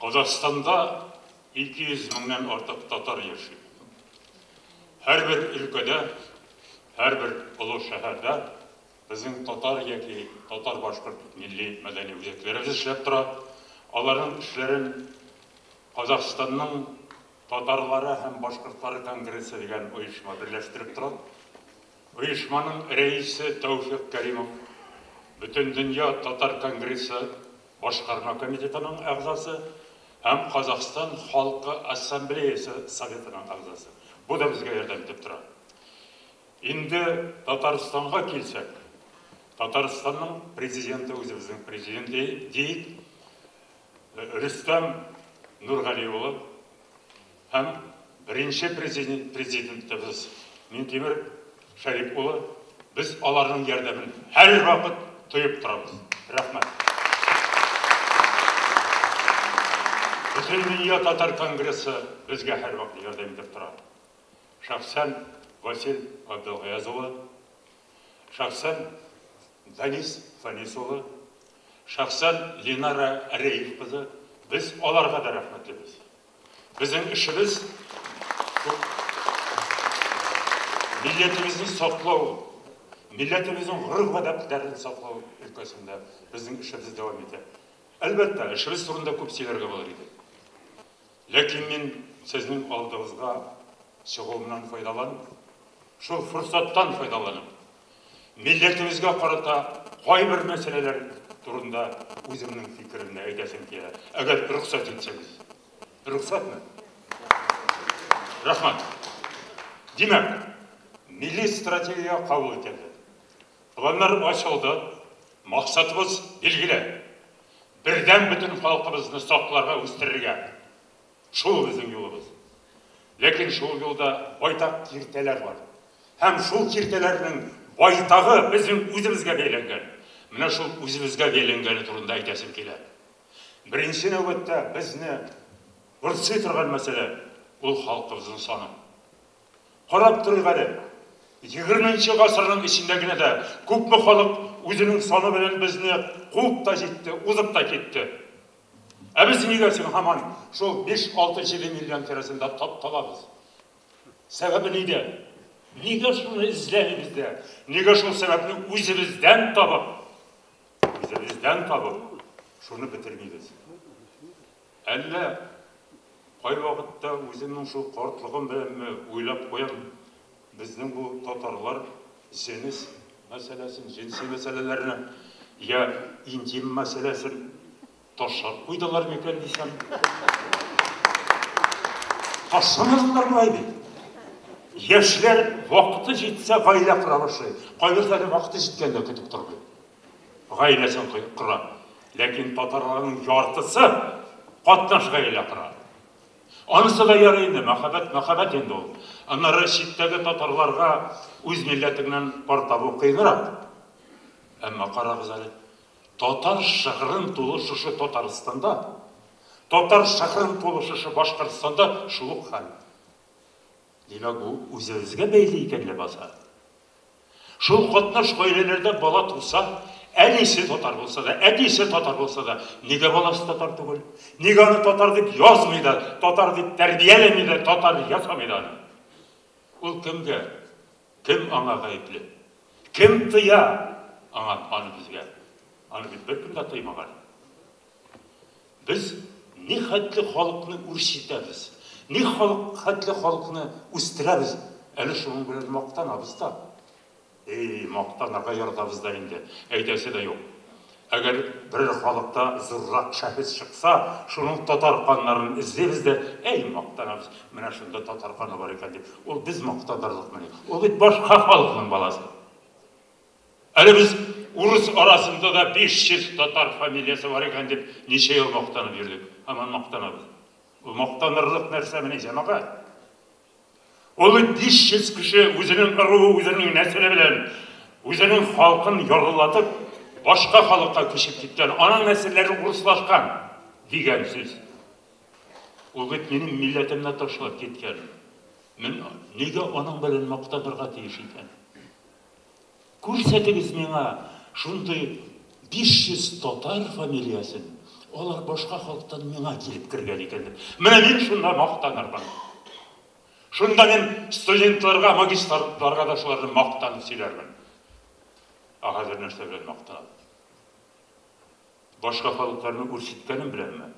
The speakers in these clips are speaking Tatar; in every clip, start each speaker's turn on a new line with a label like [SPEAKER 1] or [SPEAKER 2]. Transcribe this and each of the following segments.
[SPEAKER 1] Казахстанда 200 меңнән артык татар яши. Һәрбер өлкәдә, һәрбер олы шәһәрдә безнең татар яки татар-башкорт милли мәдәни үзәкләребез эшләп тора. Аларның эшләрен Казахстанның татарлары һәм башкортлары конгрессы дигән оешма берләштереп тора. Оешманың рәисе Тәүфикъ Кәримов, Бөтендөнья татар конгрессы башкарма комитетының әгъзасы һәм Казахстан халкы ассамблеясы советының әгъзасы. Бу да безгә ярдәм итеп тора. Инде Татарстанга килсәк, Татарстанның президенты үзебезнең президент диик, Рөстәм Нургали улы һәм беренче президентыбыз Минтимер Шәрип улы, без аларның ярдәмен һәрвакыт тоеп торабыз. Рәхмәт. Бөтендөнья татар конгрессы безгә һәрвакыт ярдәм итеп тора. Шәхсән Васил Габделгаяз улы, шәхсән Данис Фәнис улы, шәхсән Ленара Рәиф кызы, без аларга да рәхмәтлебез. Безнең эшебез милләтебезне саклау, милләтебезнең гореф-гадәтләрен саклау өлкәсендә безнең эшебез дәвам итә. Әлбәттә, эшебез турында күп сөйләргә булыр иде. Ләкин мин сезнең алдыгызга чыгуымнан файдаланып, шул форсаттан файдаланып, милләтебезгә карата кайбер мәсьәләләр турында үземнең фикеремне әйтәсем килә, әгәр рөхсәт итсәгез. Рөхсәтме? Рәхмәт. Димәк, милли стратегия кабул ителде. Планнар ачылды, максатыбыз билгеле. Бердәм бөтен халкыбызны сакларга, үстерергә. Шул безнең юлыбыз. Ләкин шул юлда байтак киртәләр бар. Һәм шул киртәләрнең байтагы безнең үзебезгә бәйләнгән. Менә шул үзебезгә бәйләнгәне турында әйтәсем килә. Беренче нәүбәттә безне борчый торган мәсьәлә ул халкыбызның саны. Карап торыйк әле, егерменче гасырның эчендә генә дә күпме халык үзенең саны белән безне куып та җитте, узып та китте. Ә без нигә соң һаман шул 5, 6, 7 миллион тирәсендә тапталабыз? Сәбәбе нидә? Нигә шуны эзләмибез дә? Нигә шул сәбәпне үзебездән табып, үзебездән табып, шуны бетермибез? Әллә кайвакытта үземнең шул картлыгым беләнме уйлап куям, безнең бу татарлар җенес мәсьәләсен, җенси мәсьәләләрне я интим мәсьәләсен ташлап куйдылар микән дисәм. Ташламадылар болай бит. Яшьләр вакыты җитсә гаилә кора башлый. Кайберләре вакыты җиткәндә көтеп тормый. Гаиләсен кора. Ләкин татарларның яртысы катнаш гаилә кора. Анысы да ярый инде, мәхәббәт, мәхәббәт инде ул. Аннары читтәге татарларга үз милләтеңнән пар табу кыенрак. Әмма карагыз әле, татар шыгрым тулы шушы Татарстанда, татар шыгрым тулы шушы Башкортстанда шул ук хәл. Димәк, бу үзебезгә бәйле икән ләбаса. Шул катнаш гаиләләрдә бала туса, әнисе татар булса да, әтисе татар булса да, нигә баласы татар түгел? Нигә аны татар дип язмый да, татар дип тәрбияләми дә, татар ясамый да аны? Ул кемгә? Кем аңа гаепле? Кем тыя аңа аны безгә? Аны бит беркем дә тыймаган. Без ни хәтле халыкны үрчетәбез, ни халык хәтле халыкны үстерәбез, әле шуның белән мактанабыз да. Эй, мактанырга яратабыз да инде, әйтәсе дә юк. Әгәр берәр халыкта зуррак шәхес чыкса, шуның татар каннарын эзлибез дә, әй, мактанабыз, менә шунда татар каны бар икән дип. Ул без мактанырлыкмыни? Ул бит башка халыкның баласы. Әле без урыс арасында да 500 татар фамилиясе бар икән дип ничә ел мактанып йөрдек. Һаман мактанабыз. Ул мактанырлык нәрсәмени, җәмәгать? Ул бит 500 кеше үзенең ыруы, үзенең нәселе белән, үзенең халкын ярлылатып, башка халыкка күчеп киткән, аның нәселләре урыслашкан дигән сүз. Ул бит минем милләтемне ташлап киткән. Мин нигә аның белән мактанырга тиеш икән? Күрсәтегез миңа шундый 500 татар фамилиясен, Алар башка халыктан миңа килеп кергән икән дип. Менә мин шунда мактанырмын. Шунда мин студентларга, магистрларга да шуларны мактанып сөйләрмен. Ә хәзер нәрсә белән мактанам? Башка халыкларны үрчеткәнем беләнме?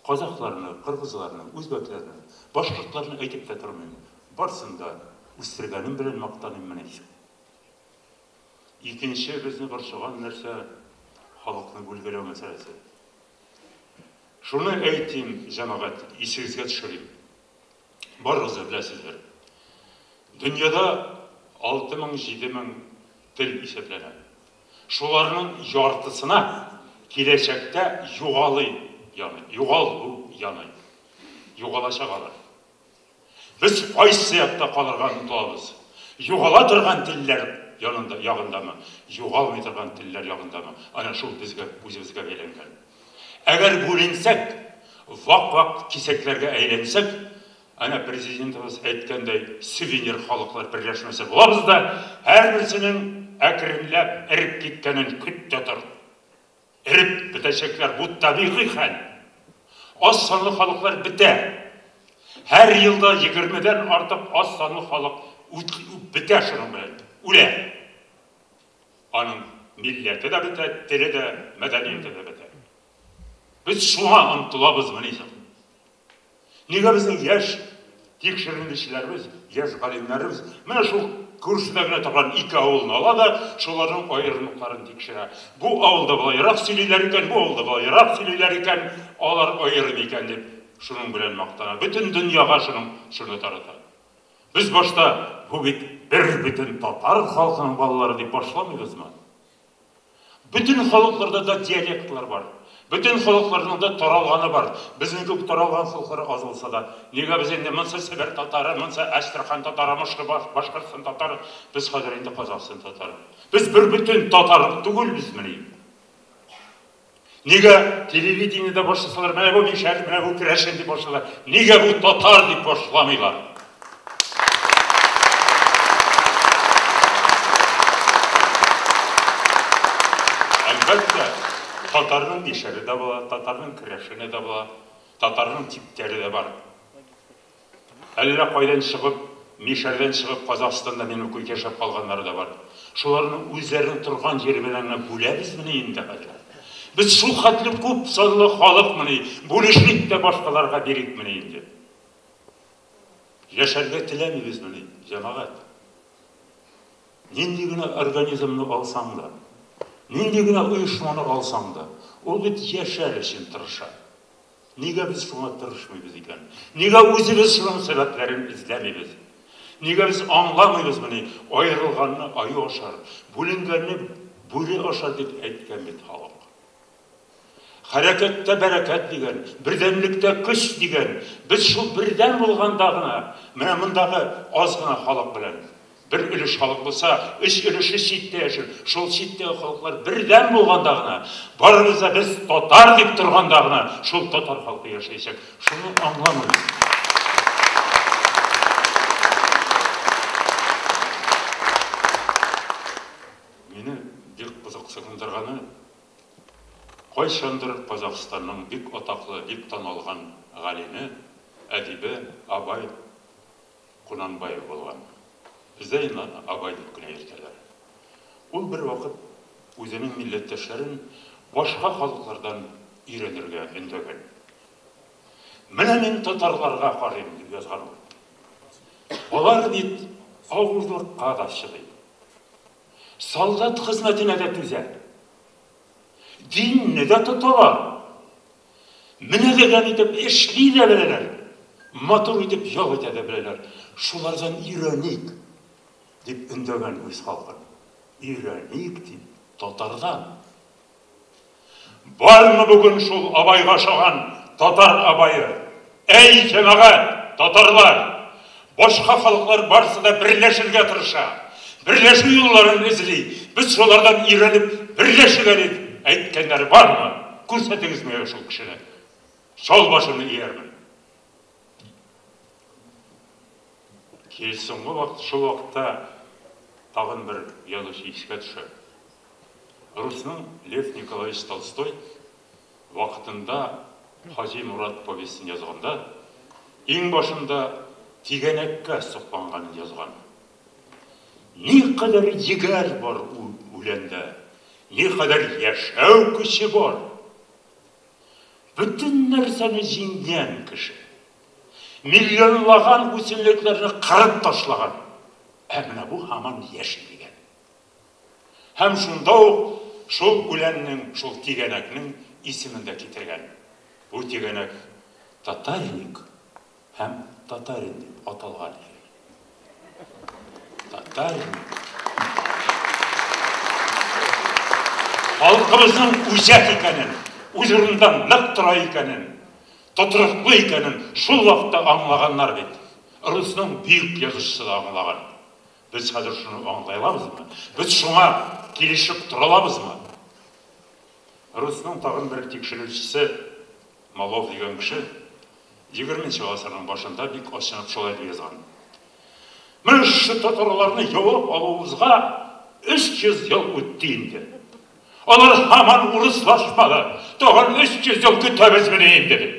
[SPEAKER 1] Казахларны, кыргызларны, үзбәкләрне, башкортларны әйтеп тә тормыйм. Барсын да үстергәнем белән мактаныйммыни? Икенче безне борчыган нәрсә, халыкны бүлгәләү мәсьәләсе. Шуны әйтим, җәмәгать, исегезгә төшерим. Барыгыз да беләсездер. Дөньяда 6000-7000 тел исәпләнә. Шуларның яртысына киләчәктә югалый яный, югалу яный. Югалачак алар. Без кайсы якта калырга омтылабыз? Югала торган телләр янында, ягындамы? Югалмый торган телләр ягындамы? Әнә шул безгә, үзебезгә бәйләнгән. Әгәр бүленсәк, вак-вак кисәкләргә әйләнсәк, әнә президентыбыз әйткәндәй, сувенир халыклар берләшмәсе булабыз да, һәрберсенең әкренләп эреп киткәнен көт тә тор. Эреп бетәчәкләр, бу табигый хәл. Аз санлы халыклар бетә. Һәр елда егермедән артык аз санлы халык бетә шуның белән, үлә. Аның милләте дә бетә, теле дә, мәдәнияте дә бетә. Без шуңа омтылабызмыни соң? Нигә безнең яшь тикшеренүчеләребез, яшь галимнәребез менә шул күршедә генә торган ике авылны ала да, шуларның аерымлыкларын тикшерә. Бу авылда болайрак сөйлиләр икән, бу авылда болайрак сөйлиләр икән, алар аерым икән дип, шуның белән мактана. Бөтен дөньяга шуның шуны тарата. Без башта бу бит бер бөтен татар халкының балалары дип башламыйбызмы? Бөтен халыкларда да диалектлар бар. Бөтен халыкларның да таралганы бар. Безнең күк таралган халыклар аз булса да. Нигә без инде монсы Себер татары, монсы Әстерхан татары, мышкы Башкортстан татары, без хәзер инде Казахстан татары. Без бер бөтен татар түгелбезмени? Нигә телевидениедә башласалар, менә бу мишәр, менә бу керәшен дип башлыйлар. Нигә бу татар дип башламыйлар? Әлбәттә, татарның мишәре дә була, татарның керәшене дә була, татарның типтәре дә бар. Әллә кайдан чыгып, Мишәрдән чыгып Казахстанда минем күк яшәп калганнары да бар. Шуларны үзләренең торган җире белән генә бүләбезмени инде хәзер? Без шул хәтле күп санлы халыкмыни, бүлешик тә башкаларга бирикмени инде? Яшәргә теләмибезмени, җәмәгать? Нинди генә организмны алсаң да, нинди генә оешманы алсаң да, ул бит яшәр өчен тырыша. Нигә без шуңа тырышмыйбыз икән? Нигә үзебез шуның сәбәпләрен эзләмибез? Нигә без аңламыйбызмыни, аерылганны аю ашар, бүленгәнне бүре ашар дип әйткән бит халык. Хәрәкәттә бәрәкәт дигән, бердәмлектә көч дигән. Без шул бердәм булганда гына, менә мондагы аз гына халык белән, Бер өлеш халык булса, өч өлеше читтә яши. Шул читтәге халыклар бердәм булганда гына, барыбыз да без татар дип торганда гына шул татар халкы яшәячәк. Шуны аңламыйбыз. Мине бик кызыксындырганы, кайчандыр Казахстанның бик атаклы, бик танылган галиме, әдибе Абай Кунанбаев булган. Бездә инде аны Абай дип кенә йөртәләр. Ул бервакыт үзенең милләттәшләрен башка халыклардан өйрәнергә өндәгән. Менә мин татарларга карыйм, дип язган ул. Алар бит авырлыкка да чыдый. Солдат хезмәтенә дә түзә. Динне дә тоталар. Менә дигән итеп эшли дә беләләр, матур итеп ял итә дә беләләр. Шулардан өйрәник, дип өндәгән үз халкын. Өйрәник дип, татардан. Бармы бүген шул Абайга ошаган татар Абае? Әй, җәмәгать, татарлар! Башка халыклар барысы да берләшергә тырыша, берләшү юлларын эзли. Без шулардан өйрәнеп, берләшик әле дип әйткәннәре бармы? Күрсәтегез миңа шул кешене. Чал башымны иярмен. Кил соңгы вакыт, шул вакытта тагын бер язучы искә төшә. Русның Лев Николаевич Толстой Вакытында Хаҗи Мурат повестен язганда, иң башында тигәнәккә сокланганын язган. Никадәр егәр бар үләндә, никадәр яшәү көче бар! Бөтен нәрсәне җиңгән кеше. Миллионлаган үсемлекләрне кырып ташлаган. Ә менә бу һаман яши дигән. Һәм шунда ук шул үләннең, шул тигәнәкнең исемен дә китергән. Бу тигәнәк татарник һәм татарин дип аталган иде. Татарин. Халкыбызның үзәк икәнен, үз урынында нык тора икәнен, тотрыклы икәнен шул вакытта аңлаганнар бит. Русның бөек язучысы да аңлаган. Без хәзер шуны аңлый алабызмы? Без шуңа килешеп тора алабызмы? Русның тагын бер тикшерүчесе Малов дигән кеше егерменче гасырның башында бик ачынып шулай дип язган. Менә шушы татарларны яулап алуыбызга 300 ел үтте инде. Алар һаман урыслашмады. Тагын 300 ел көтәбезмени инде дип.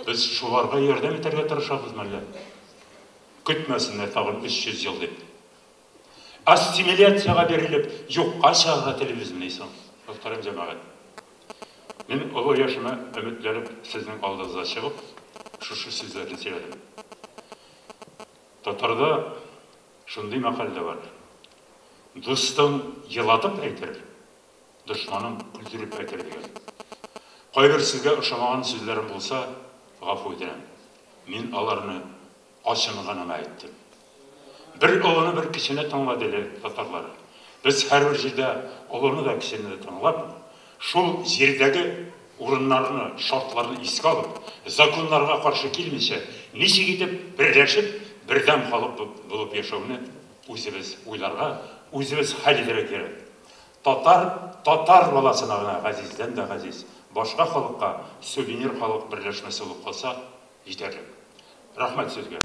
[SPEAKER 1] Без шуларга ярдәм итәргә тырышабызмы әллә? Көтмәсеннәр тагын 300 ел дип. Ассимиляциягә бирелеп, юкка чыгарга телибезмени соң, мөхтәрәм җәмәгать? Мин олы яшемә өметләнеп сезнең алдыгызга чыгып, шушы сүзләрне сөйләдем. Татарда шундый мәкаль дә бар, Дустың елатып әйтер, дошманың көлдереп әйтер дигән. Кайбер сезгә ошамаган сүзләрем булса, гафу үтенәм. Мин аларны Ачынганыма әйттем. Бер олыны, бер кечене тыңла, диде татарлар. Без һәрбер җирдә олыны да, кечене дә тыңлап, шул җирдәге урыннарны, шартларны искә алып, законнарга каршы килмичә, ничек итеп берләшеп, бердәм халык булып яшәүне үзебез уйларга, үзебез хәл итәргә кирәк. Татар татар баласына гына газиздән дә газиз, башка халыкка сувенир халык берләшмәсе булып калса, җитәрлек. Рәхмәт сезгә.